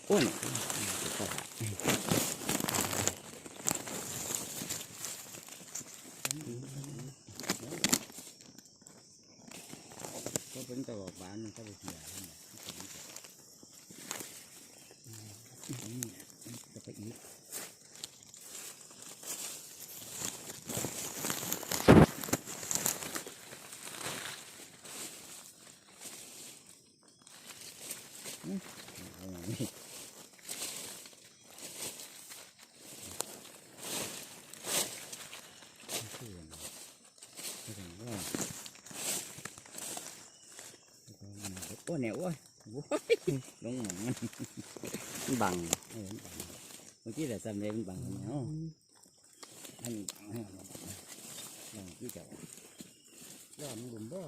ໂອ້ຍ ກໍເປັນຕະຫຼອດບານ ມັນກໍໄປເສຍ ເຫັນບໍ່? ອືມ ກໍໄປອີກ. ອືມ ເອົາຫຍັງນີ້? ໂອ້ຍ ແນວ ໂອ້ຍ ໂອ້ຍ ລົງໝອງມັນ ມັນບັງ ເອີ ມັນບັງ ເມື່ອກີ້ແຫຼະ ສ່ຳໃດມັນບັງ ອືມ ເນາະ ອັນນີ້ບັງໃຫ້ມັນບັງ ບັງຄືເຈົ້າ ລ້ອມຫຼຸມບໍ່?